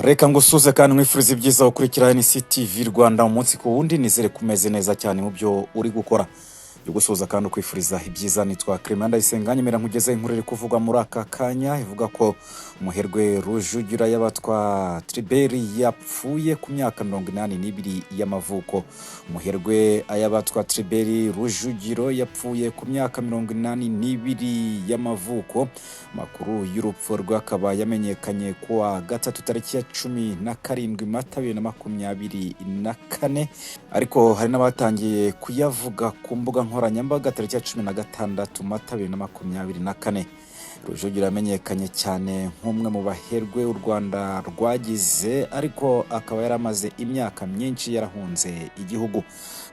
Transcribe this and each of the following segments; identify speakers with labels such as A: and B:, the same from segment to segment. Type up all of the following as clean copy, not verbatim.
A: Reka ngusuze kandi nkwifuriza ibyiza gukurikira NCTV Rwanda umunsi ku wundi. Nizere ko umeze neza cyane mu byo uri gukora. Yo gusuhuza kandi ukwifuriza ibyiza, nitwa Clement Ndayisenga. Nyemera nkugeze inkuru iri kuvugwa muri aka kanya, ivuga ko umuherwe Rujugira y'Abatwa Tribert yapfuye ku myaka 82 y'amavuko. Umuherwe Ayabatwa Tribert Rujugiro yapfuye ku myaka 82 y'amavuko. Amakuru y'urupfu rwe akaba yamenyekanye ku wa gatatu, tariki ya 17 Mata 2024, ariko hari n'abatangiye kuyavuga ku mbuga nkoranyambaga tariki ya 16 Mata 2024. Rujugira yamenyekanye cyane nk'umwe mu baherwe u Rwanda rwagize, ariko akaba yaramaze imyaka myinshi yarahunze igihugu.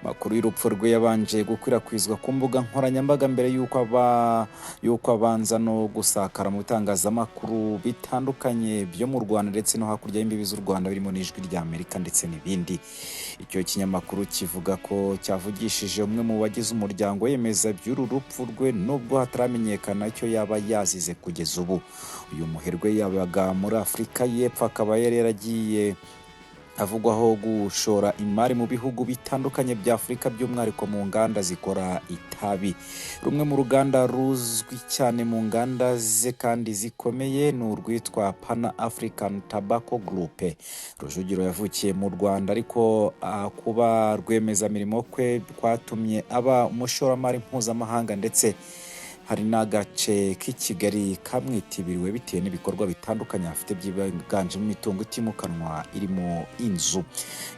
A: Amakuru y'urupfu rwe yabanje gukwirakwizwa ku mbuga nkoranyambaga mbere y'uko abanza no gusakara mu bitangazamakuru bitandukanye byo mu Rwanda ndetse no hakurya y'imbibi z'u Rwanda, birimo n'Ijwi rya Amerika ndetse n'ibindi. Icyo kinyamakuru kivuga ko cyavugishije umwe mu bagize umuryango, yemeza iby'uru rupfu rwe, nubwo hataramenyekana icyo yaba yazize kugeza ubu. Uyu muherwe yabaga muri Afurika y'Epfo, akaba yari yaragiye avugwaho gushora imari mu bihugu bitandukanye bya Afurika, by'umwihariko mu nganda zikora itabi. Rumwe mu ruganda ruzwi cyane mu nganda ze kandi zikomeye ni urwitwa Pan African Tobacco Group. Rujugiro yavukiye mu Rwanda, ariko kuba rwiyemezamirimo kwe kwatumye aba umushoramari mpuzamahanga, ndetse hari n'agace k'i Kigali kamwitiriwe bitewe n'ibikorwa bitandukanye afite byiganjemo imitungo itimukanwa irimo inzu.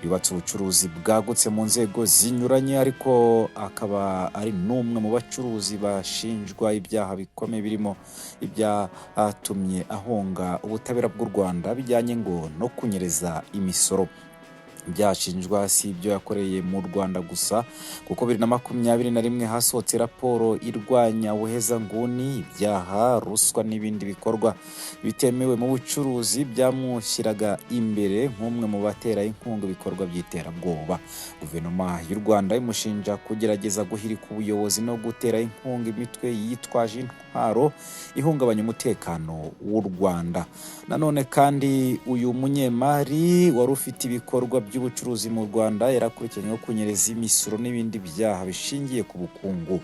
A: Yubatse ubucuruzi bwagutse mu nzego zinyuranye, ariko akaba ari n'umwe mu bacuruzi bashinjwa ibyaha bikomeye, birimo ibyatumye ahunga ubutabera bw'u Rwanda bijyanye ngo no kunyereza imisoro. Byashinjwa si ibyo yakoreye mu Rwanda gusa, kuko 2021 hasohotse raporo irwanya ubuhezanguni, ibyaha, ruswa n'ibindi bikorwa bitemewe mu bucuruzi byamushyiraga imbere nk'umwe mu batera inkunga ibikorwa by'iterabwoba. Guverinoma y'u Rwanda imushinja kugerageza guhirika ubuyobozi no gutera inkunga imitwe yitwaje intwaro ihungabanya umutekano w'u Rwanda. Nanone kandi uyu munyemari wari ufite ibikorwa by'ubucuruzi mu Rwanda yarakurikiranyweho kunyereza imisoro n'ibindi byaha bishingiye ku bukungu.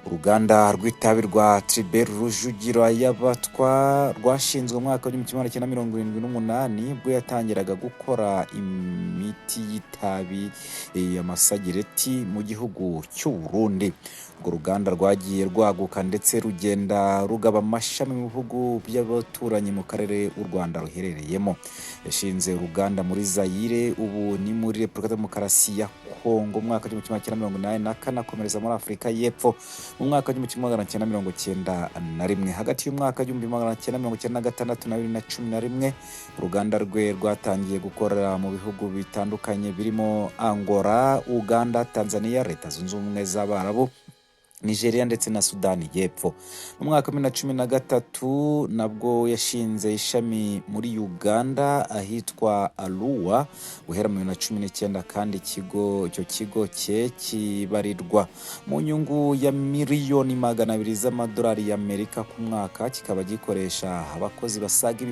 A: Uruganda rw'itabi rwa Tribert Rujugiro Ayabatwa rwashinzwe mu mwaka wa 1978, ubwo yatangiraga gukora imiti y'itabi, amasagireti, mu gihugu cy'u Burundi. Urwo ruganda rwagiye rwaguka ndetse rugenda rugaba amashami mu bihugu by'abaturanyi mu karere u Rwanda ruherereyemo. Yashinze uruganda muri Zayire, ubu ni muri Repubulika Demokarasi ya Kongo, mu mwaka wa 1984, akomereza muri Afurika y'Epfo mu mwaka wa 1991. Hagati y'umwaka wa 1996 na 2011, uruganda rwe rwatangiye gukorera mu bihugu bitandukanye birimo Angola, Uganda, Tanzania, Leta Zunze Ubumwe z'Abarabu, Nigeria ndetse na Sudani y'Epfo. Mu mwaka wa 2013 nabwo yashinze ishami muri Uganda ahitwa Arua. Guhera mu 2019 kandi icyo kigo cye kibarirwa mu nyungu ya miliyoni 200 z'amadolari y'Amerika ku mwaka, kikaba gikoresha abakozi basaga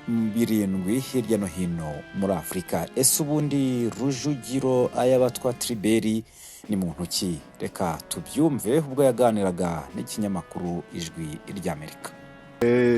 A: 7000 hirya no hino muri Afurika. Ese ubundi Rujugiro Ayabatwa Tribert ni muntu ki? Reka tubyumve ubwo yaganiraga n'ikinyamakuru Ijwi ry'Amerika.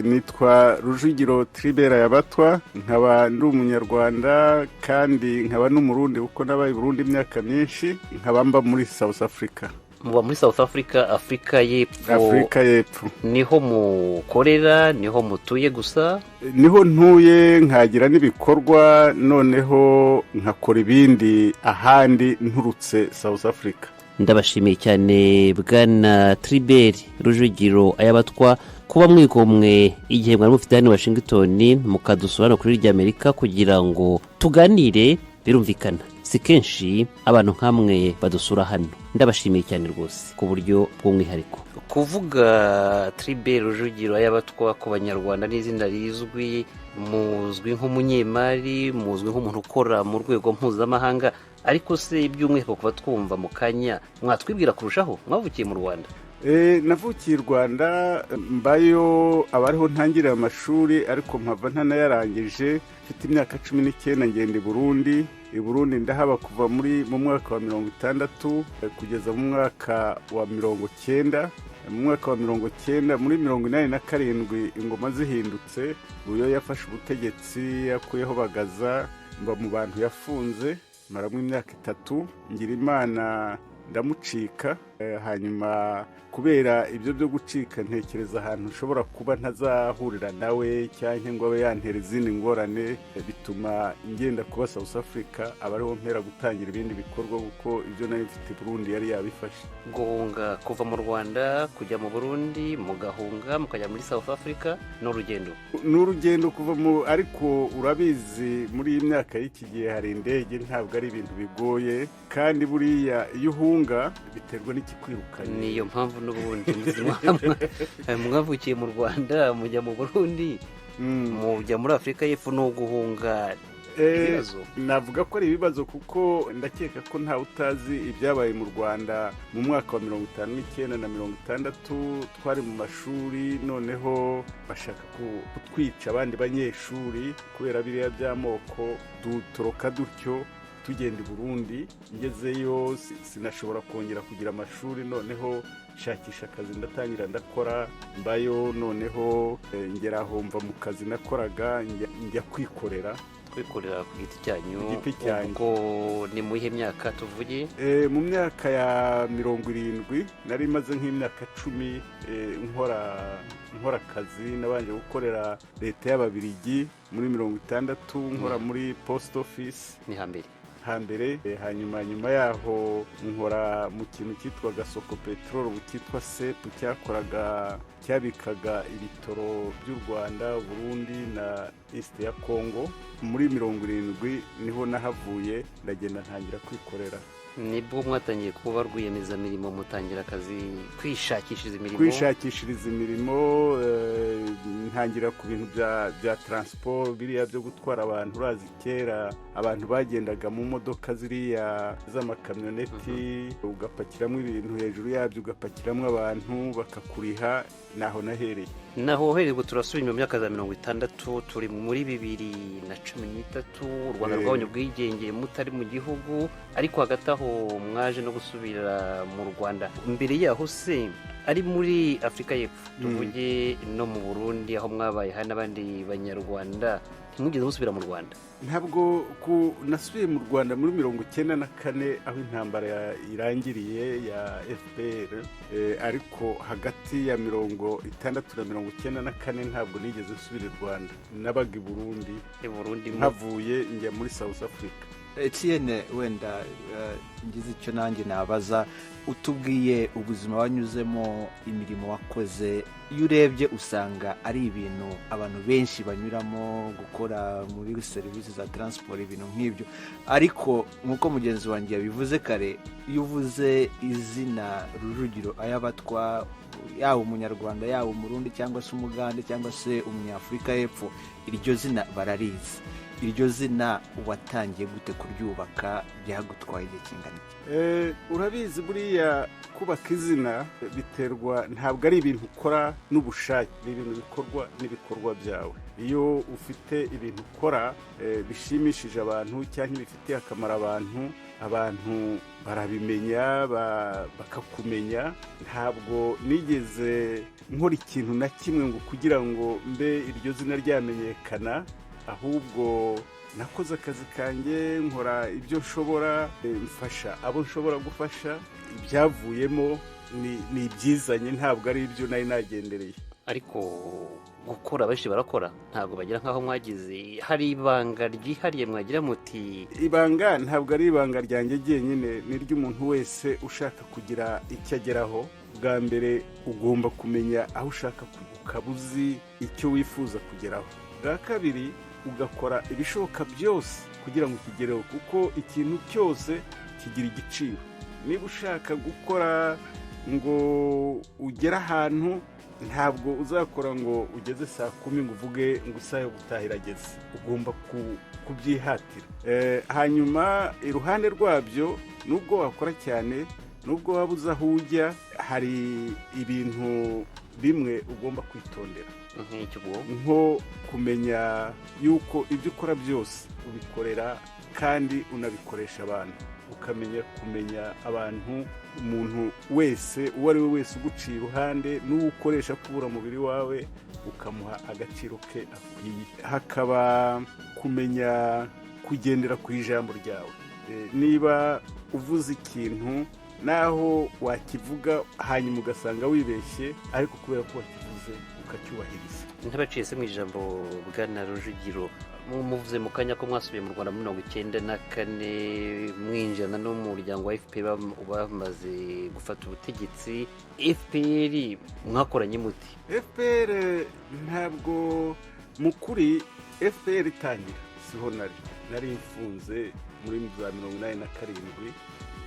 B: Nitwa Rujugiro Tribert Ayabatwa, nkaba ndi Umunyarwanda kandi nkaba n'Umurundi, kuko nabaye Burundi imyaka myinshi, nkaba mba muri South Africa.
C: Muba muri South Africa, Afurika y'Epfo?
B: Afurika y'Epfo.
C: Niho mukorera, niho mutuye gusa?
B: Niho ntuye, nkagira n'ibikorwa, noneho nkakora ibindi ahandi nturutse South Africa.
C: Ndabashimiye cyane, bwana Tribert Rujugiro Ayabatwa, kuba mwigomwe igihe mwari mufite hano i Washington mukadusura hano kuri rya Amerika kugira ngo tuganire. Birumvikana si kenshi abantu nk'amwe badusura hano. Ndabashimiye cyane rwose ku buryo bw'umwihariko. Kuvuga Tribert Rujugiro Ayabatwa ku Banyarwanda n'izina rizwi, muzwi nk'umunyemari, muzwi nk'umuntu ukora mu rwego mpuzamahanga, ariko se by'umwihariko kuba twumva mu kanya mwatwibwira kurushaho? Mwavukiye mu Rwanda?
B: Navukiye i Rwanda, mbayo, abariho ntangirira amashuri, ariko mpava ntanayarangije. Mfite imyaka 19 ngenda i Burundi. I Burundi ndahaba kuva mu mwaka wa 60 kugeza mu mwaka wa 90. Mu mwaka wa 90, muri 87, ingoma zihindutse, uyo yafashe ubutegetsi yakuyeho Bagaza, mba mu bantu yafunze, maramo imyaka 3, ngira Imana ndamucika. Hanyuma kubera ibyo byo gucika, ntekereza ahantu nshobora kuba ntazahurira nawe cyangwa ngo abe yantera izindi ngorane, bituma ngenda kuba South Africa, aba ariho mpera gutangira ibindi bikorwa, kuko ibyo nari mfite i Burundi yari yabifashe.
C: Guhunga, kuva mu Rwanda kujya mu Burundi, mugahunga mukajya muri South Africa, ni urugendo.
B: Ni urugendo kuva mu, ariko urabizi, muri iyi myaka y'iki gihe hari indege, ntabwo ari ibintu bigoye. Kandi buriya iyo uhunga biterwa n'ikikwirukanye.
C: Niyo mpamvu n'ubundi mwavukiye mu Rwanda, mujya mu Burundi, mujya muri Afurika y'Epfo, ni uguhunga ibibazo.
B: Navuga ko ari ibibazo, kuko ndakeka ko ntawe utazi ibyabaye mu Rwanda mu mwaka wa 59 na 60. Twari mu mashuri, noneho bashaka kutwica abandi banyeshuri kubera biriya by'amoko, dutoroka dutyo tugenda i Burundi. Ngezeyo sinashobora kongera kugira amashuri, noneho nshakisha akazi, ndatangira ndakora, mbayo. Noneho ngera aho mva mu kazi nakoraga, njya kwikorera.
C: Kwikorera ku giti cyanyu?
B: Ku giti cyanjye.
C: Ubwo ni mu iyihe myaka tuvuge?
B: Mu myaka ya 70 nari maze nk'imyaka 10 nkora akazi. Nabanje gukorera leta y'Ababirigi muri 60, nkora muri post office.
C: Ni hambere.
B: Hambere. Hanyuma nyuma yaho nkora mu kintu cyitwaga Soko Peteroli, ubu cyitwa SEP, cyakoraga, cyabikaga ibitoro by'u Rwanda, Burundi na East ya Congo. Muri 70 niho nahavuye, ndagenda ntangira kwikorera.
C: Nibwo mwatangiye kuba rwiyemezamirimo, mutangira akazi, kwishakishiriza imirimo?
B: Kwishakishiriza imirimo. Ntangira ku bintu bya transport, biriya byo gutwara abantu. Urazi kera abantu bagendaga mu modoka ziriya z'amakamyoneti, ugapakiramo ibintu, hejuru yabyo ugapakiramo abantu, bakakuriha. Naho nahereye.
C: Naho uhereye. Ubwo turasubira inyuma mu myaka za 60, turi muri 2013, u Rwanda rwabonye ubwigenge mutari mu gihugu, ariko hagati aho mwaje no gusubira mu Rwanda. Mbere yaho se, ari muri Afurika y'Epfo tuvuge, no mu Burundi aho mwabaye hari n'abandi Banyarwanda, ntimwigeze musubira mu Rwanda?
B: Ntabwo nasubiye mu Rwanda muri 94, aho intambara irangiriye ya FPR, ariko hagati ya 60 na 94 ntabwo nigeze nsubira i Rwanda, nabaga i Burundi.
C: I Burundi
B: Nkavuye njya muri South Africa.
D: Etienne, wenda ngize icyo nanjye nabaza. Utubwiye ubuzima wanyuzemo, imirimo wakoze. Iyo urebye usanga ari ibintu abantu benshi banyuramo, gukora muri serivisi za transport, ibintu nk'ibyo. Ariko nk'uko mugenzi wanjye yabivuze kare, iyo uvuze izina Rujugiro Ayabatwa, yaba Umunyarwanda, yaba Umurundi, cyangwa se Umugande, cyangwa se Umunyafurika y'Epfo, iryo zina bararizi. Iryo zina watangiye gute kuryubaka? Byagutwaye igihe kingana iki?
B: Urabizi, buriya kubaka izina biterwa, ntabwo ari ibintu ukora n'ubushake, ni ibintu bikorwa n'ibikorwa byawe. Iyo ufite ibintu ukora bishimishije abantu cyangwa bifitiye akamaro abantu, abantu barabimenya, bakakumenya. Ntabwo nigeze nkora ikintu na kimwe ngo kugira ngo mbe iryo zina ryamenyekana, ahubwo nakoze akazi kanjye, nkora ibyo nshobora, mfasha abo nshobora gufasha. Ibyavuyemo ni ibyizanye, ntabwo ari ibyo nari nagendereye.
C: Ariko gukora, benshi barakora, ntabwo bagira nk'aho mwagize. Hari ibanga ryihariye mwagira muti?
B: Ibanga ntabwo ari ibanga ryanjye jyenyine, ni iry'umuntu wese ushaka kugira icyo ageraho. Bwa mbere ugomba kumenya aho ushaka kujya, ukaba uzi icyo wifuza kugeraho. Bwa kabiri ugakora ibishoboka byose kugira ngo ukigereho, kuko ikintu cyose kigira igiciro. Niba ushaka gukora ngo ugere ahantu, ntabwo uzakora ngo ugeze saa 10 ngo uvuge ngo isaha yo gutaha irageze. Ugomba kubyihatira. Hanyuma iruhande rwabyo, nubwo wakora cyane, Nubwo waba uzi aho ujya, hari ibintu bimwe ugomba kwitondera.
C: Nk'icyo ubwo?
B: Nko kumenya yuko ibyo ukora byose ubikorera kandi unabikoresha abantu, ukamenya kumenya abantu, umuntu wese, uwo ari we wese uguciye iruhande n'uwo ukoresha kubura umubiri wawe, ukamuha agaciro ke akwiye. Hakaba kumenya kugendera ku ijambo ryawe. Niba uvuze ikintu, naho wakivuga hanyuma ugasanga wibeshye, ariko kubera ko wakivuze ukacyubahiriza.
C: Ntabaciye se mu ijambo, bwana Rujugiro, muvuze mu kanya ko mwasubiye mu Rwanda muri 94, mwinjirana n'umuryango wa FPR bamaze gufata ubutegetsi. FPR mwakoranye muti?
B: FPR ntabwo, mu kuri, FPR itangira siho nari mfunze muri za 87.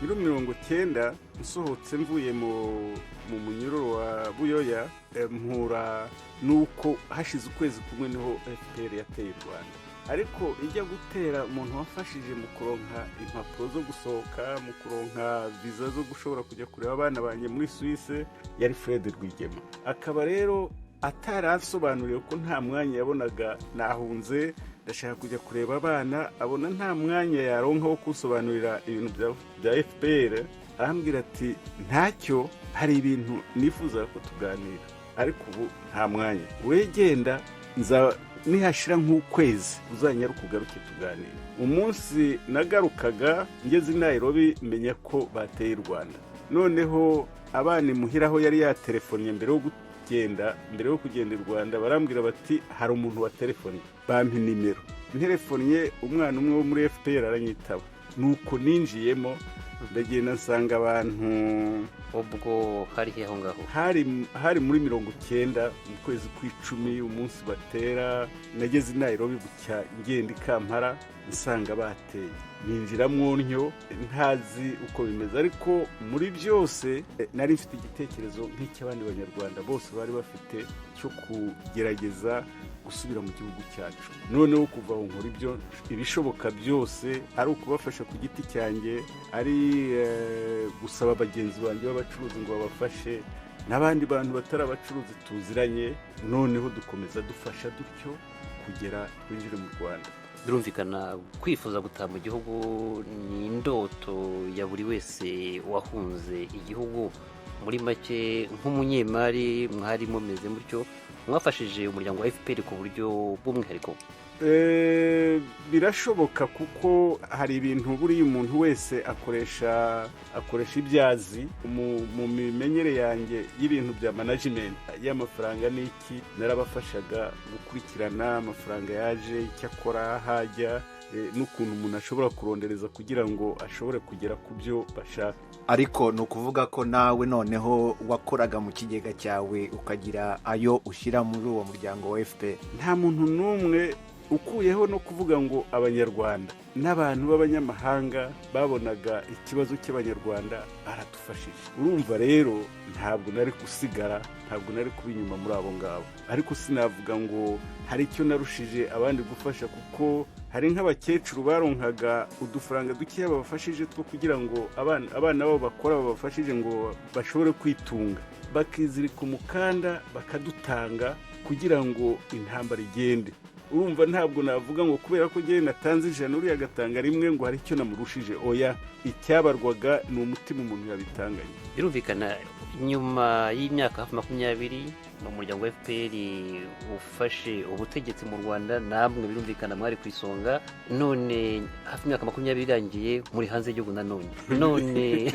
B: Muri 90 nsohotse mvuye mu munyururu wa Buyoya, mpura n'uko hashize ukwezi kumwe niho FPR yateye u Rwanda. Ariko ijya gutera, umuntu wafashije mu kuronka impapuro zo gusohoka, mu kuronka viza zo gushobora kujya kureba abana banjye muri Suisse, yari Fred Rwigema. Akaba rero ataransobanuriye ko nta mwanya yabonaga. Nahunze, ndashaka kujya kureba abana, abona nta mwanya yaronka wo kunsobanurira ibintu bya FPR. Arambwira ati: "Ntacyo, hari ibintu nifuza ko tuganira, ariko ubu nta mwanya. Wegenda, nza nihashira nk'ukwezi uzanyaruka ugaruke tuganire." Umunsi nagarukaga ngeze i Nairobi, menya ko bateye u Rwanda. Noneho abana imuhira aho yari yaterefonnye mbere yo kugenda i Rwanda, barambwira bati: "Hari umuntu waterefonnye." Bampa nimero, nterefonnye umwana umwe wo muri FPR aranyitaba. Nuko ninjiyemo, ndagenda nsanga abantu.
C: Ubwo hari he aho ngaho?
B: Hari muri 90 mu kwezi kw'icumi, umunsi batera. Nageze i Nairobi bucya, ngenda i Kampala nsanga bateye, ninjiramo ntyo ntazi uko bimeze. Ariko muri byose nari mfite igitekerezo nk'icy'abandi banyarwanda bose bari bafite, cyo kugerageza gusubira mu gihugu cyacu. Noneho kuva aho nkora ibyo ibishoboka byose, ari ukubafasha ku giti cyanjye, ari gusaba bagenzi banjye b'abacuruzi ngo babafashe, n'abandi bantu batari abacuruzi tuziranye. Noneho dukomeza dufasha dutyo kugera twinjire mu Rwanda.
C: Birumvikana, kwifuza gutaha mu gihugu ni indoto ya buri wese wahunze igihugu. Muri make, nk'umunyemari mwari mumeze mutyo, mwafashije umuryango wa FPR ku buryo bw'umwihariko?
B: Birashoboka, kuko hari ibintu buriya umuntu wese akoresha ibyo azi. Mu mimenyere yanjye y'ibintu bya management y'amafaranga n'iki, narabafashaga gukurikirana amafaranga yaje, icyo akora, hajya, n'ukuntu umuntu ashobora kurondereza kugira ngo ashobore kugera ku byo bashaka.
D: Ariko ni ukuvuga ko nawe noneho wakoraga mu kigega cyawe, ukagira ayo ushyira muri uwo muryango wa FPR?
B: Nta muntu n'umwe, ukuyeho no kuvuga ngo abanyarwanda n'abantu b'abanyamahanga babonaga ikibazo cy'abanyarwanda baradufashije. Urumva rero ntabwo nari gusigara, ntabwo nari kuba inyuma muri abo ngabo. Ariko sinavuga ngo hari icyo narushije abandi gufasha, kuko hari nk'abakecuru baronkaga udufaranga dukeya babafashije two kugira ngo abana babo bakora babafashije ngo bashobore kwitunga, bakizirika umukanda bakadutanga kugira ngo intambara igende. Urumva ntabwo navuga ngo kubera ko njyewe natanze 100, uriya agatanga rimwe, ngo hari icyo namurushije. Oya, icyabarwaga ni umutima umuntu yabitanganye.
C: Birumvikana, nyuma y'imyaka hafi 20 ni umuryango wa FPR ufashe ubutegetsi mu Rwanda, namwe birumvikana mwari ku isonga. None hafi imyaka 20 irangiye muri hanze y'igihugu nanone. None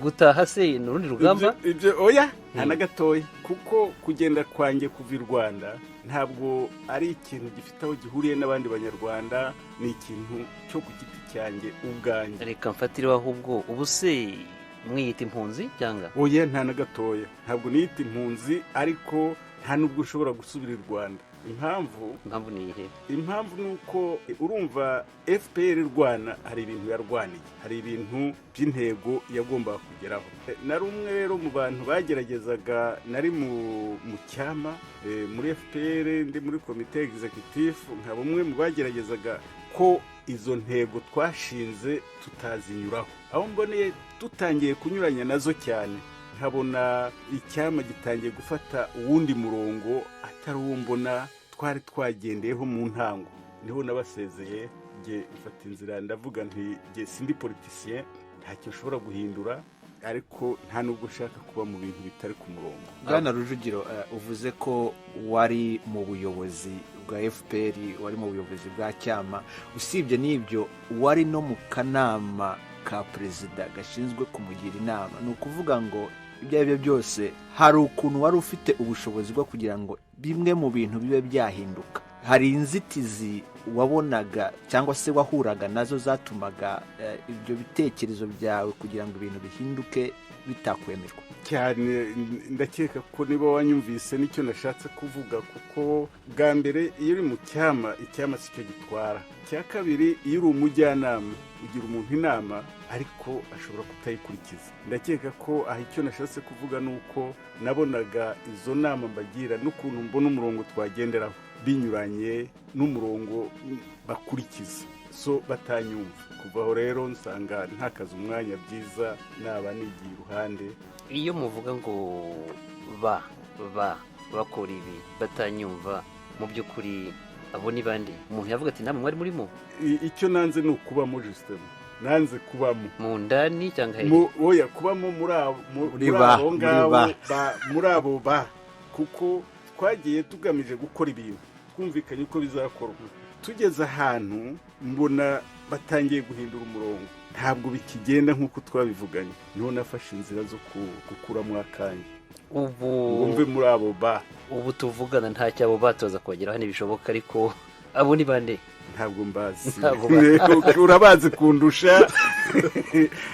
C: gutaha se ni urundi rugamba?
B: Ibyo oya, nta na gatoya, kuko kugenda kwanjye kuva i Rwanda ntabwo ari ikintu gifite aho gihuriye n'abandi banyarwanda, ni ikintu cyo ku giti cyanjye ubwanjye.
C: Reka mfatireho ahubwo, ubu se mwiyita impunzi cyangwa?
B: Oya, nta na gatoya, ntabwo niyita impunzi, ariko nta n'ubwo ushobora gusubira i Rwanda. Impamvu?
C: Impamvu ni iyihe?
B: Impamvu ni uko urumva FPR irwana, hari ibintu yarwaniye, hari ibintu by'intego yagombaga kugeraho. Nari umwe rero mu bantu bageragezaga, nari mu cyama muri FPR, ndi muri komite executive, nkaba umwe mu bageragezaga Ko izo ntego twashinze tutazinyuraho, aho mboneye dutangiye kunyuranya nazo cyane, nkabona icyama gitangiye gufata uwundi murongo atari uwo mbona twari twagendeyeho mu ntango, niho nabasezeye. Njye mfata inzira, ndavuga nti njye sindi politicien, ntacyo nshobora guhindura, ariko nta nubwo nshaka kuba mu bintu bitari ku murongo.
D: Bwana Rujugiro, uvuze ko wari mu buyobozi bwa FPR, wari mu buyobozi bwa Cyama. Usibye n'ibyo, wari no mu kanama ka perezida gashinzwe kumugira inama. Ni ukuvuga ngo ibyo ari byo byose hari ukuntu wari ufite ubushobozi bwo kugira ngo bimwe mu bintu bibe byahinduka. Hari inzitizi wabonaga cyangwa se wahuraga nazo zatumaga ibyo bitekerezo byawe kugira ngo ibintu bihinduke bitakwemerwa?
B: Cyane. Ndakeka ko niba wanyumvise nicyo nashatse kuvuga, kuko bwa mbere iyo uri mu cyama, icyama si cyo gitwara. Icya kabiri, iyo uri umujyanama ugira umuntu inama, ariko ashobora kutayikurikiza. Ndakeka ko aha icyo nashatse kuvuga ni uko nabonaga izo nama mbagira n'ukuntu mbona umurongo twagenderaho binyuranye n'umurongo bakurikiza, so batanyumva. Kuva aho rero nsanga ntakaze umwanya, byiza naba nigiye iruhande.
C: Iyo muvuga ngo ba ba bakora ibi batanyumva, mu by'ukuri abo ni bande? Umuntu yavuga ati namwe mwari murimo?
B: Icyo nanze ni ukubamo, justement nanze kubamo.
C: Mu ndani cyangwa hehe?
B: Oya, kubamo muri abo
D: Muri
B: muri
D: ba,
B: abo
D: muri
B: ngabo
D: ba.
B: Muri abo ba, kuko twagiye tugamije gukora ibintu twumvikanye uko bizakorwa, tugeze ahantu mbona batangiye guhindura umurongo, ntabwo bikigenda nk'uko twabivuganye, niho nafashe inzira zo gukuramo akanjye
C: ubu
B: ngo mve muri abo ba.
C: Ubu tuvugana nta cyabo batoza kubageraho, ntibishoboka. Ariko abo ni bande?
B: Ntabwo mbazi.
C: Ntabwo
B: Urabazi kundusha,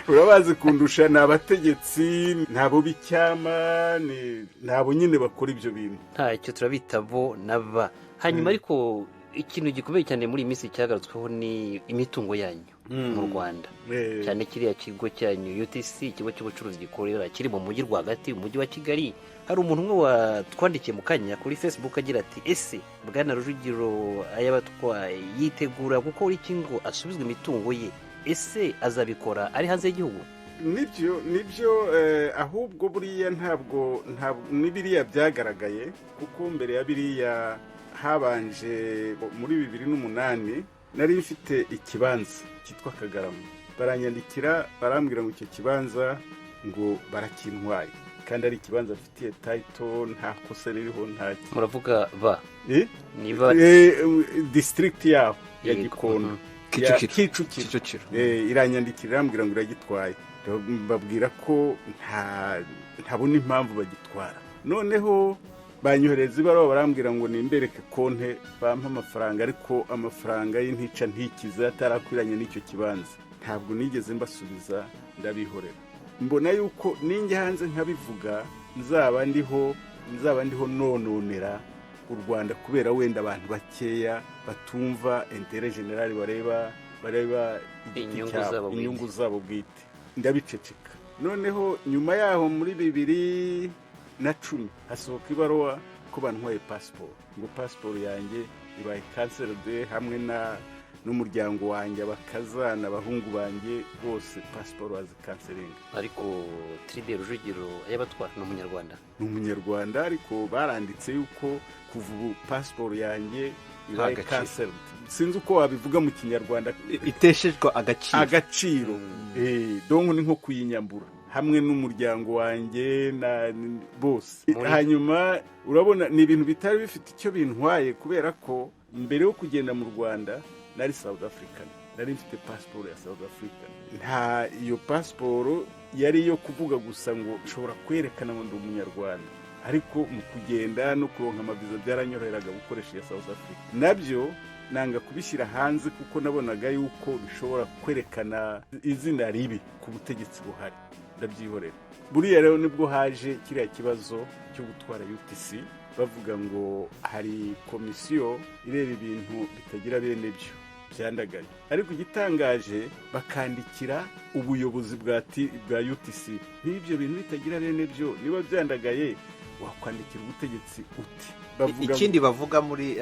B: urabazi kundusha. Ni abategetsi, ni abo b'icyama, ni abo nyine bakora ibyo bintu.
C: Ntacyo, turabita bo na ba hanyuma. Ariko ikintu gikomeye cyane muri iyi minsi cyagarutsweho ni imitungo yanyu mu Rwanda, cyane kiriya kigo cyanyu UTC, ikigo cy'ubucuruzi gikorera kiri mu mujyi rwagati, umujyi wa Kigali. Hari umuntu umwe watwandikiye mu kanya kuri Facebook agira ati: "Ese bwana Rujugiro Ayabatwaye yitegura gukora iki ngo asubizwe imitungo ye? Ese azabikora ari hanze y'igihugu?"
B: Nibyo, nibyo. Ahubwo buriya ntabwo ni biriya byagaragaye, kuko mbere ya biriya habanje muri 2008 nari mfite ikibanza cyitwa Kagarama. Baranyandikira barambwira ngo icyo kibanza ngo barakintwaye, kandi ari ikibanza mfitiye title, nta kosa ririho, nta
C: Muravuga ba
B: Eh?
C: Niba
B: District yaho ya
C: Yego,
B: Gikondo, ya
D: Kicukiro.
B: Kicukiro.
D: Kicukiro.
B: Iranyandikira irambwira ngo iragitwaye. Mbabwira ko ntabona impamvu bagitwara. Noneho banyohereza ibaruwa, barambwira ngo nimbereke konte bampe amafaranga, ariko amafaranga y'intica ntikize, atarakwiranye n'icyo kibanza. Ntabwo nigeze mbasubiza, ndabihorera. Mbona yuko ninjya hanze nkabivuga nzaba ndiho nononera u Rwanda, kubera wenda abantu bakeya batumva intérêt général, bareba igiti
C: Inyungu
B: cyabo,
C: zabo bwite.
B: Inyungu zabo bwite. Ndabiceceka. Noneho nyuma yaho muri 2010 hasohoka ibaruwa ko bantwaye pasiporo, ngo pasiporo yanjye ibaye cancelled hamwe na n'umuryango wanjye, abakazana, abahungu banjye bose pasiporo bazicancelinga.
C: Ariko Tribert Rujugiro Ayabatwara ni umunyarwanda.
B: Ni umunyarwanda, ariko baranditse yuko kuva ubu pasiporo yanjye ibaye
D: Nta gaciro.
B: cancelled. Sinzi uko wabivuga mu Kinyarwanda.
D: Iteshejwe agaciro.
B: Agaciro. Donc ni nko kuyinyambura hamwe n'umuryango wanjye na bose. Hanyuma urabona ni ibintu bitari bifite icyo bintwaye, kubera ko mbere yo kugenda mu Rwanda nari South African, nari mfite pasiporo ya South Africa. Nta iyo pasiporo yari iyo kuvuga gusa ngo nshobora kwerekana ngo ndi umunyarwanda, ariko mu kugenda no kuronka amaviza byaranyoroheraga gukoresha iya South Africa. Nabyo nanga kubishyira hanze kuko nabonaga yuko bishobora kwerekana izina ribi ku butegetsi buhari, ndabyihorera. Buriya rero nibwo haje kiriya kibazo cyo gutwara UTC, bavuga ngo hari komisiyo ireba ibintu bitagira bene byo byandagaye. Ariko igitangaje, bakandikira ubuyobozi bwa UTC. N'ibyo bintu bitagira bene byo, niba byandagaye, wakwandikira ubutegetsi uti? Bavuga
D: Ikindi bavuga muri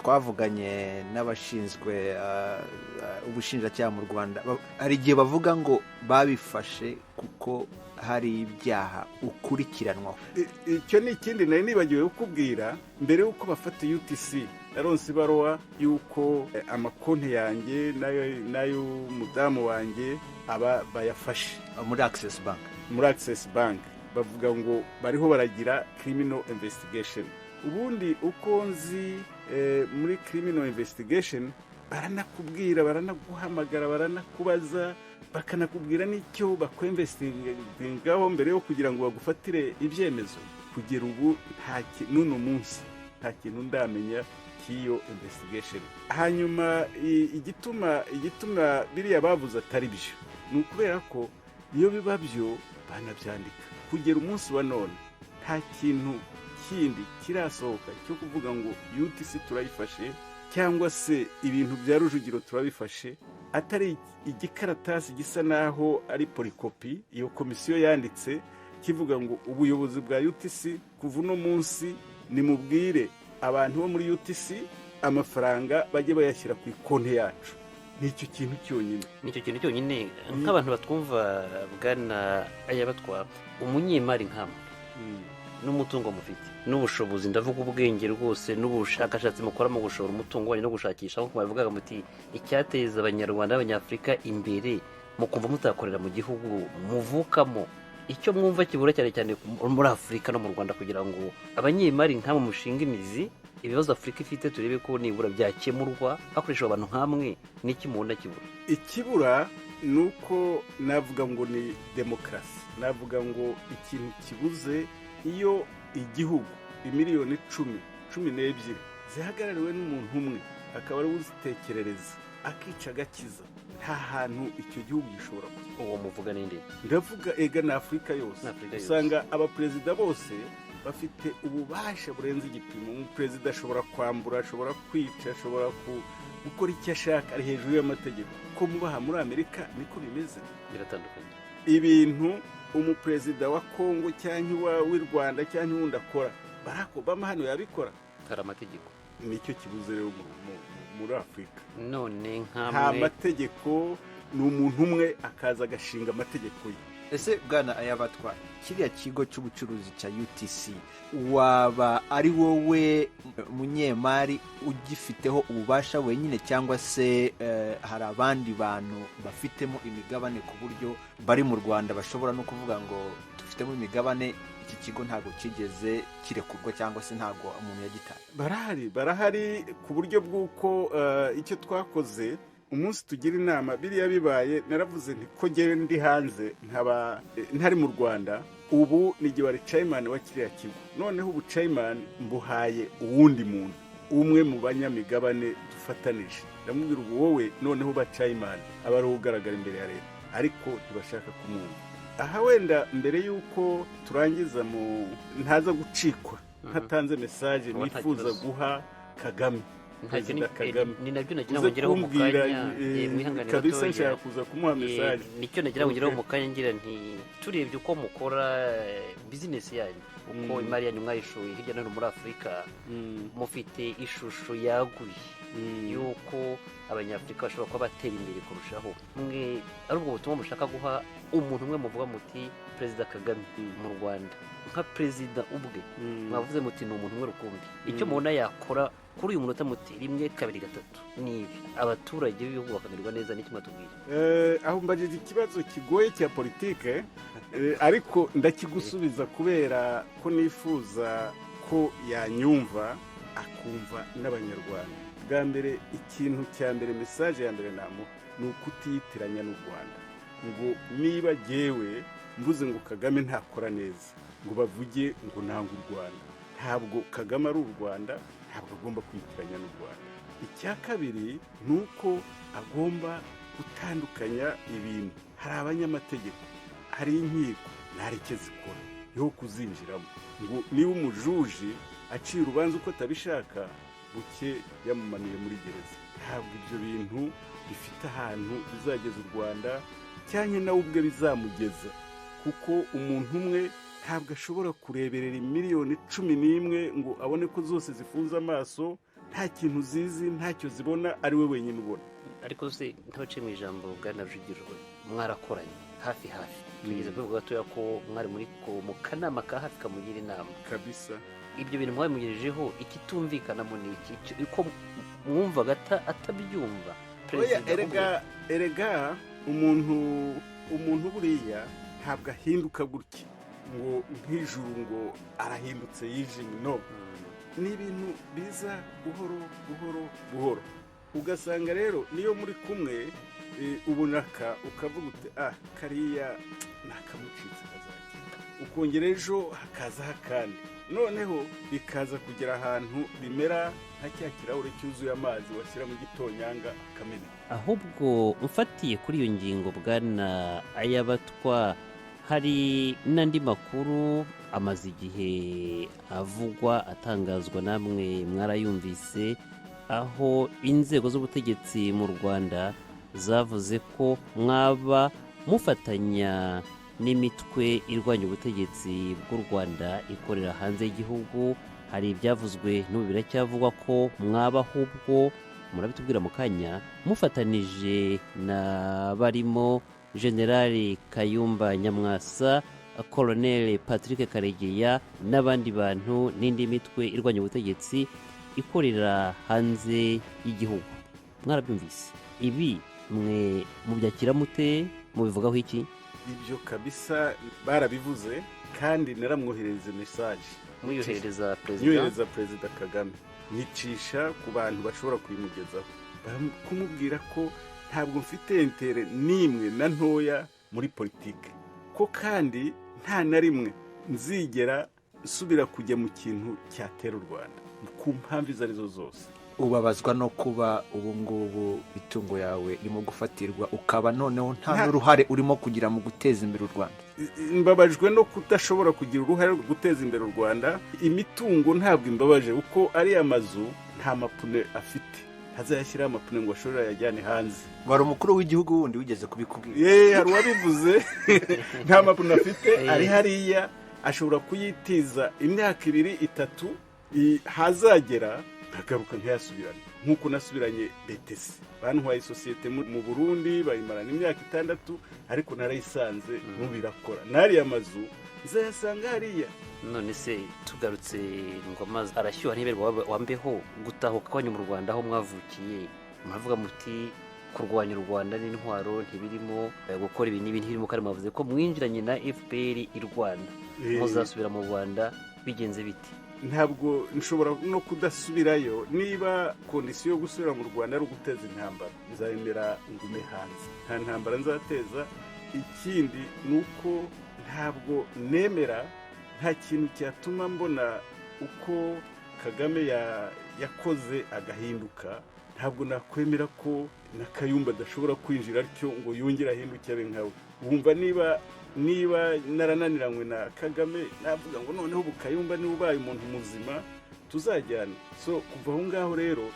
D: Twavuganye n'abashinzwe ubushinjacyaha mu Rwanda. Hari igihe bavuga ngo babifashe kuko hari ibyaha ukurikiranwaho.
B: Icyo ni ikindi nari nibagiwe kukubwira. Mbere y'uko bafata UTC, naronse ibaruwa y'uko amakonti yanjye n'ay'umudamu wanjye aba bayafashe.
D: Muri Access Bank?
B: Muri Access Bank. Bavuga ngo bariho baragira criminal investigation. Ubundi uko nzi, muri criminal investigation baranakubwira, baranaguhamagara, baranakubaza, bakanakubwira n'icyo bakwinvestigatingaho mbere yo kugira ngo bagufatire ibyemezo. Kugera ubu n'uno munsi nta kintu ndamenya cy'iyo investigation. Hanyuma igituma biriya bavuze atari byo ni ukubera ko iyo biba byo banabyandika. Kugera umunsi wa none nta kintu kindi kirasohoka cyo kuvuga ngo UTC turayifashe cyangwa se ibintu bya Rujugiro turabifashe, atari igikaratasi gisa naho ari photocopie iyo komisiyo yanditse, kivuga ngo ubuyobozi bwa UTC kuva uno munsi nimubwire abantu bo muri UTC amafaranga bajye bayashyira ku ikonti yacu. Nicyo kintu cyonyine.
C: Nicyo kintu cyonyine. Nk'abantu batwumva, bwana Ayabatwa, umunyemari nkamwe n'umutungo mufite n'ubushobozi, ndavuga ubwenge rwose n'ubushakashatsi mukora mu gushora umutungo wanyu no gushakisha, nk'uko babivugaga muti icyateza Abanyarwanda n'Abanyafurika imbere, mukumva mutakorera mu gihugu muvukamo, icyo mwumva kibura cyane cyane muri Afurika no mu Rwanda kugira ngo abanyemari nkamwe mushinga imizi, ibibazo Afurika ifite turebe ko nibura byakemurwa hakoreshejwe abantu nkamwe, n'iki mubona kibura?
B: Ikibura ni uko navuga ngo ni demokarasi. Navuga ngo ikintu kibuze, iyo igihugu imiliyoni 10, 12 zihagarariwe n'umuntu umwe, akaba ari we uzitekerereza, akica agakiza, nta hantu icyo gihugu gishobora kujya.
C: Uwo muvuga ninde?
B: Ndavuga ega ni Afurika yose.
C: Ni Afurika yose.
B: Usanga abaperezida bose bafite ububasha burenze igipimo. Umuperezida ashobora kwambura, ashobora kwica, ashobora gukora icyo ashaka, ari hejuru y'amategeko. Ko mubaha muri Amerika niko bimeze?
C: Biratandukanye.
B: Ibintu umuperezida wa Kongo cyangwa w'i Rwanda cyangwa uwundi akora, Barack Obama hano yabikora?
C: Hari amategeko.
B: Nicyo kibuze rero muri Afurika.
C: None
B: nta
C: nkamwe
B: mategeko, ni umuntu umwe akaza agashinga amategeko ye.
D: Ese bwana Ayabatwa, kiriya kigo cy'ubucuruzi cya UTC, waba ari wowe munyemari ugifiteho ububasha wenyine, cyangwa se hari abandi bantu bafitemo imigabane ku buryo bari mu Rwanda bashobora no kuvuga ngo dufitemo imigabane, iki kigo ntabwo kigeze kirekurwa cyangwa se ntabwo umuntu yagitaye?
B: Barahari, barahari, ku buryo bw'uko icyo twakoze umunsi tugira inama biriya bibaye, naravuze nti ko ngewe ndi hanze nkaba ntari mu Rwanda, ubu ni igihe wari chairman wa kiriya kigo, noneho ubu chairman mbuhaye uwundi muntu umwe mu banyamigabane dufatanije. Ndamubwira ubu wowe noneho uba chairman, aba ari ugaragara imbere ya leta, ariko ntibashaka kumwumva. Aha wenda mbere y'uko turangiza, mu ntaza gucikwa ntatanze message
C: Ubu nta
B: nifuza
C: kibazo.
B: guha Kagame,
C: Ntacyo.
B: Perezida Kagame.
C: Ni nabyo nagira ngo
B: Uze
C: ngereho mu
B: kumbwira
C: kanya. Mwihangane
B: kabisa,
C: gatoya.
B: nshaka kuza kumuha message.
C: Nicyo nagira ngo ngereho mu kanya, ngira nti turebye uko mukora bizinesi yanyu, uko imari yanyu mwayishoye hirya no hino muri Afurika, mufite ishusho yaguye y'uko Abanyafurika bashobora kuba batera imbere kurushaho. Mwe ari ubwo butumwa mushaka guha umuntu umwe, muvuga muti Perezida Kagame mu Rwanda nka perezida ubwe, mwavuze muti ni umuntu umwe rukumbi, icyo mubona yakora kuri uyu munota, muti rimwe, kabiri, gatatu ni ibi, abaturage b'ibihugu bakamererwa neza, n'icyo mwatubwiye?
B: Aho mbajije ikibazo kigoye cya politike, ariko ndakigusubiza kubera ko nifuza ko yanyumva, akumva n'Abanyarwanda. Bwa mbere, ikintu cya mbere, message ya mbere namuha ni ukutiyitiranya n'u Rwanda, ngo niba jyewe mvuze ngo Kagame ntakora neza, ngo bavuge ngo nanga u Rwanda. Ntabwo Kagame ari u Rwanda, ntabwo agomba kwitiranya n'u Rwanda. Icya kabiri ni uko agomba gutandukanya ibintu. Hari abanyamategeko, hari inkiko, ntareke zikora yo kuzinjiramo, ngo niba umujuji aciye urubanza uko atabishaka, buke yamumanuye muri gereza. Ntabwo ibyo bintu bifite ahantu bizageza u Rwanda cyangwa nawe ubwe bizamugeza, kuko umuntu umwe ntabwo ashobora kureberera miliyoni 11 ngo abone ko zose zifunze amaso. Nta kintu zizi, ntacyo zibona, ari we wenyine ubona.
C: Ariko se ntabaciye mu ijambo, bwana Rujugiro, mwarakoranye hafi hafi, tugeze kubivuga gatoya ko mwari muri mu kanama ka hafi kamugira inama.
B: Kabisa.
C: Ibyo bintu mwabimugejejeho, ikitumvikanamo ni iki? Uko mwumvaga atabyumva
B: Oya,
C: perezida?
B: Erega umuntu buriya ntabwo ahinduka gutya ngo nk'ijuru ngo arahindutse yijimye, no. Ni ibintu biza buhoro buhoro buhoro, ugasanga rero niyo muri kumwe ubonaka ukavuga uti: "Ah, kariya nakamucitse, kazakira." Ukongera ejo hakazaho akandi, noneho bikaza kugera ahantu bimera nka cya kirahure cyuzuye amazi washyira mu gitonyanga akameneka.
C: Ahubwo mfatiye kuri iyo ngingo, bwana Ayabatwa, hari n'andi makuru amaze igihe avugwa, atangazwa, namwe mwarayumvise, aho inzego z'ubutegetsi mu Rwanda zavuze ko mwaba mufatanya n'imitwe irwanya ubutegetsi bw'u Rwanda ikorera hanze y'igihugu. Hari ibyavuzwe, n'ubu biracyavugwa, ko mwaba ahubwo, murabitubwira mu kanya, mufatanije na barimo Generali Kayumba Nyamwasa, Koloneli Patrick Karegeya n'abandi bantu n'indi mitwe irwanya ubutegetsi ikorera hanze y'igihugu. Mwarabyumvise ibi, mwe mubyakira mute? Mubivugaho iki?
B: Ibyo kabisa barabivuze, kandi naramwoherereza message.
C: Muyoherereza perezida?
B: Nyohereza Perezida Kagame, nyicisha ku bantu bashobora kubimugezaho, kumubwira ko ntabwo mfite intérêt n'imwe na ntoya muri politike, ko kandi nta na rimwe nzigera nsubira kujya mu kintu cyatera u Rwanda ku mpamvu izo arizo zose.
D: Ubabazwa no kuba ubu ngubu itungo yawe irimo gufatirwa, ukaba noneho nta n'uruhare urimo kugira mu guteza imbere u Rwanda?
B: Mbabajwe no kudashobora kugira uruhare rwo guteza imbere u Rwanda. Imitungo ntabwo imbabaje, kuko ariya mazu nta mapune afite, ntazayashyiraho amapine ngo ashobore ayajyane hanze.
D: Wari umukuru w'igihugu wundi wigeze kubikubwira?
B: Ye, hari uwabivuze. Nta mapine afite, ari hariya, ashobora kuyitiza imyaka 2, 3, hazagera nkagaruka nkayasubirana nk'uko nasubiranye BTC. Bantwaye isosiyete mu Burundi, bayimarana imyaka 6, ariko narayisanze n'ubu irakora. N'ariya mazu nzayasanga hariya.
C: None se tugarutse ngo amazi arashyuha ntiberwa wambeho, gutahuka kwanyu mu Rwanda aho mwavukiye, muravuga muti kurwanya u Rwanda n'intwaro ntibirimo, gukora ibi n'ibi ntibirimo, kandi mwavuze ko mwinjiranye na FPR i Rwanda. Muzasubira mu Rwanda bigenze bite?
B: Ntabwo nshobora no kudasubirayo. Niba condition yo gusubira mu Rwanda ari uguteza intambara, nzayemera ngume hanze, nta ntambara nzateza. Ikindi ni uko ntabwo nemera, nta kintu cyatuma mbona uko Kagame yakoze agahinduka, ntabwo nakwemera ko na Kayumba adashobora kwinjira atyo ngo yongere ahinduke abe nkawe. Wumva niba narananiranywe na Kagame, navuga ngo noneho ubu Kayumba niba ubaye umuntu muzima tuzajyana? So kuva aho ngaho rero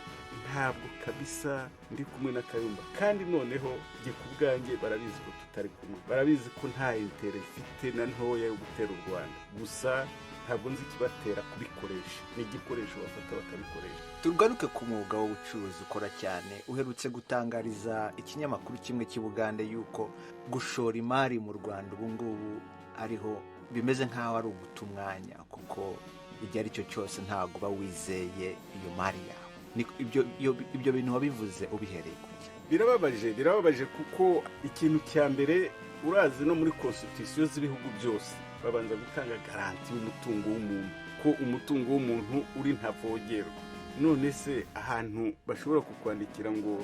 B: ntabwo kabisa ndi kumwe na Kayumba. Kandi noneho njye ku bwanjye barabizi ko tutari kumwe, barabizi ko nta intérêt mfite na ntoya yo gutera u Rwanda. Gusa ntabwo nzi ikibatera kubikoresha, ni igikoresho bafata bakabikoresha.
D: Tugaruke ku mwuga w'ubucuruzi ukora cyane. Uherutse gutangariza ikinyamakuru kimwe cy'i Bugande yuko gushora imari mu Rwanda ubu ngubu ariho bimeze nk'aho ari uguta umwanya, kuko igihe ari cyo cyose ntabwo uba wizeye iyo mari yawe. Ibyo bintu wabivuze ubihereye ku ki?
B: Birababaje, birababaje, kuko ikintu cya mbere urazi, no muri constitution z'ibihugu byose babanza gutanga garantie y'umutungo w'umuntu, ko umutungo w'umuntu uri ntavogerwa. None se ahantu bashobora kukwandikira ngo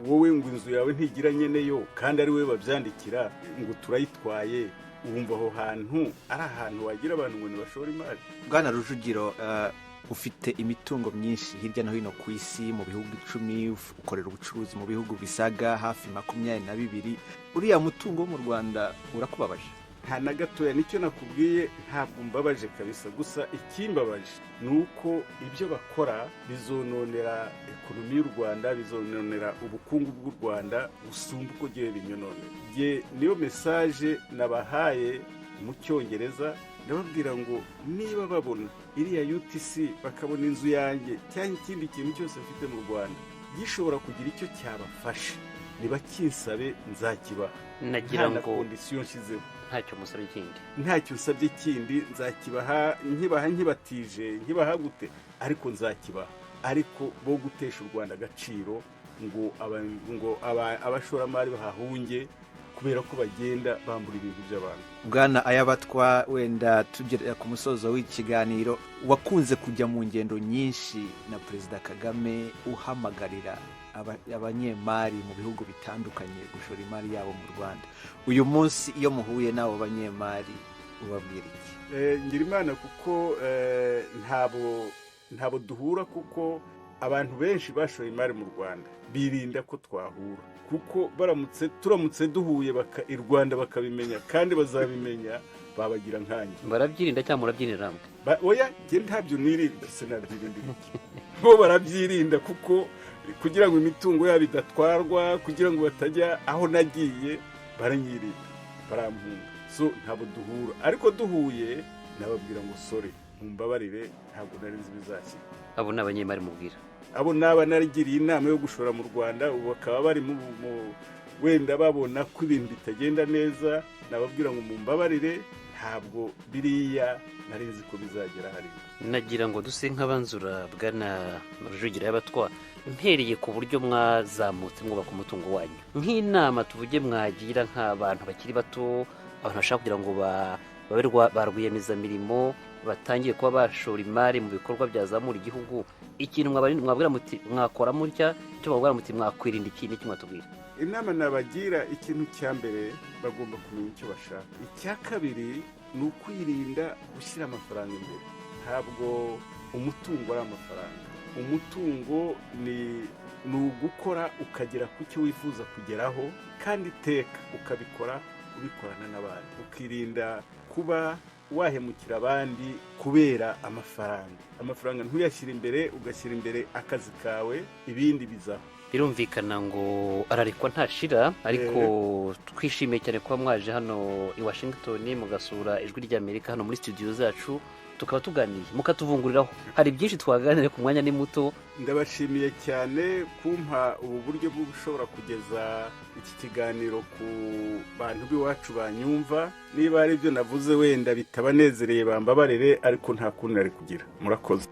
B: wowe ngo inzu yawe ntigira nyeneyo, kandi ari wowe babyandikira ngo turayitwaye, wumva aho hantu ari ahantu wagira abantu ngo ntibashore imari?
D: Bwana Rujugiro, ufite imitungo myinshi hirya no hino ku isi, mu bihugu 10, ukorera ubucuruzi mu bihugu bisaga hafi 22. Uriya mutungo wo mu Rwanda urakubabaje?
B: Nta na gatoya. Nicyo nakubwiye, ntabwo mbabaje kabisa. Gusa ikimbabaje ni uko ibyo bakora bizononera économie y'u Rwanda, bizononera ubukungu bw'u Rwanda gusumba uko gihe binyononera. Jye niyo message nabahaye. Mu Cyongereza ndababwira ngo niba babona iriya UTC, bakabona inzu yanjye cyangwa ikindi kintu cyose mfite mu Rwanda gishobora kugira icyo cyabafasha, nibakinsabe, nzakibaha.
C: Nagira
B: nta na
C: ngo
B: condition nshyizeho.
C: Ntacyo musabye kindi.
B: Ntacyo nsabye kindi. Nzakibaha, nkibaha nkibatije, nkibaha gute, ariko nzakibaha. Ariko bo gutesha u Rwanda agaciro ngo abashoramari bahahunge kubera ko bagenda bambura ibintu by'abantu.
D: Bwana Ayabatwa, wenda tugera ku musozo w'ikiganiro, wakunze kujya mu ngendo nyinshi na Perezida Kagame uhamagarira abanyemari mu bihugu bitandukanye gushora imari yabo mu Rwanda. Uyu munsi iyo muhuye n'abo banyemari ubabwira iki?
B: Ngira Imana kuko ntabo duhura, kuko abantu benshi bashoye imari mu Rwanda birinda ko twahura, kuko baramutse turamutse duhuye i Rwanda bakabimenya, kandi bazabimenya, babagira nkanjye.
C: Barabyirinda cyangwa murabyinira hamwe?
B: Oya, njye ntabyo nirinda, sinabyirindira iki? Bo barabyirinda, kuko kugira ngo imitungo yabo idatwarwa, kugira ngo batajya aho nagiye, baranyirinda, barampunga. So ntabwo duhura, ariko duhuye nababwira ngo sorry, mumbabarire, ntabwo nari nzi ibizashyira.
C: Abo ni abanyemari mubwira?
B: Abo naba narigiriye inama yo gushora mu Rwanda, ubu bakaba bari mu wenda babona ko ibintu bitagenda neza, nababwira ngo mumbabarire, ntabwo biriya nari nzi ko bizagera hariya.
C: Nagira ngo duse nk'abanzura, bwana Rujugira y'Abatwa, mpereye ku buryo mwazamutse mwubaka umutungo wanyu, nk'inama tuvuge mwagira nk'abantu bakiri bato, abantu bashaka kugira ngo babe ba rwiyemezamirimo, batangiye kuba bashora imari mu bikorwa byazamura igihugu, ikintu mwabwira muti mwakora mutya, icyo mwabwira muti mwakwirinda iki n'iki, mwatubwira?
B: Inama nabagira, ikintu cya mbere bagomba kumenya icyo bashaka. Icya kabiri ni ukwirinda gushyira amafaranga imbere. Ntabwo umutungo ari amafaranga. Umutungo ni ugukora ukagera ku cyo wifuza kugeraho, kandi iteka ukabikora ubikorana n'abandi, ukirinda kuba wahemukira abandi kubera amafaranga. Amafaranga ntuyashyire imbere, ugashyira imbere akazi kawe, ibindi bizaho.
C: Birumvikana ngo ararekwa ntashira, ariko twishimiye cyane kuba mwaje hano i Washington, mugasura Ijwi ry'Amerika hano muri studio zacu, tukaba tuganiye mukatuvunguriraho. Hari byinshi twaganiriye, ku mwanya ni muto.
B: Ndabashimiye cyane kumpa ubu buryo bwo gushobora kugeza iki kiganiro ku bantu b'iwacu banyumva. Niba hari ibyo navuze wenda bitabanezereye, bambabarire, ariko nta kundi nari kugira. Murakoze.